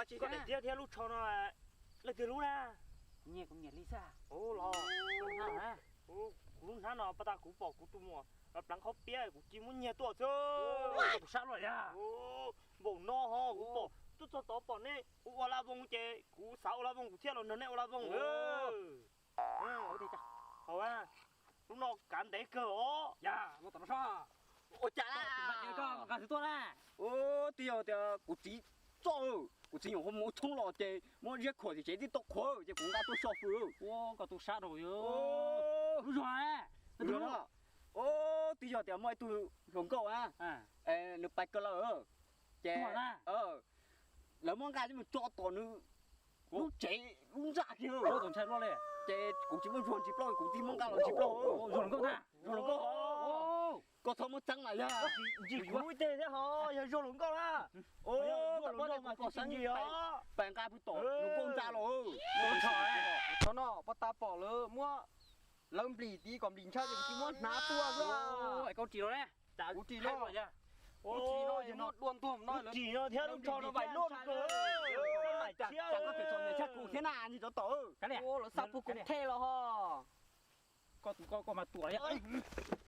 Koj daim tiab thiab lub tsho no leej twg lub na? Kuv nyiag kuv niam li xwb. Ub los, kuv lub hnab no pas tas kuv pom kuv tus muam pleev qhob piab kuv cia muab nyiag tuaj xwb. Tus sab los yog npaum no ho kuv pom tuaj txog tod pom nej ua ua laj voos ces kuv xav ua laj voos kuv thiaj los nrog nej ua laj voos. Hauv, lub no kav ntev kawg os. Ua cas na? Twb yog tias kuv txiv txoj, kuv txiv nyuam qhuav mus ua tshoob los ces muab ziab khuam tim tsev twb tau qhuav ces kuv nqa tuaj so fws. Koj tus sab rau lub zog. Twb yog tias muaj ib tug hluas nkauj na, nws pais kawg lawm ces lawv muab nqa coj mus tso tom nws lub tsev lub ntsaj kiag. Ces kuv tsis muaj zuag ntsis plaub kuv thiaj muab nqa los ntsis plaub. Koj txhob muab txeeb mas yog. Ntsis kuv ib teg thiab ho yog zuag hluas nkauj na. Kuv pom ntsis os. Pais nqa pw tom hluas nkauj ntxa los. Qhov no pas tas pom lawv muab lawv nplim tiv kom nplim ntshai ces kuv tsis muab hnav tuaj xwb. Koj ris los ne? Kuv ris los. Kuv ris no yog no dua ntuag no lawv ris no thiab lub tsho no vais luaj kawg. Koj txom nyem tshaj kuv thiab na, ntsis rov tom. Lawv xa puag kuv the los ho. Koj tus koj koj mas tuam li.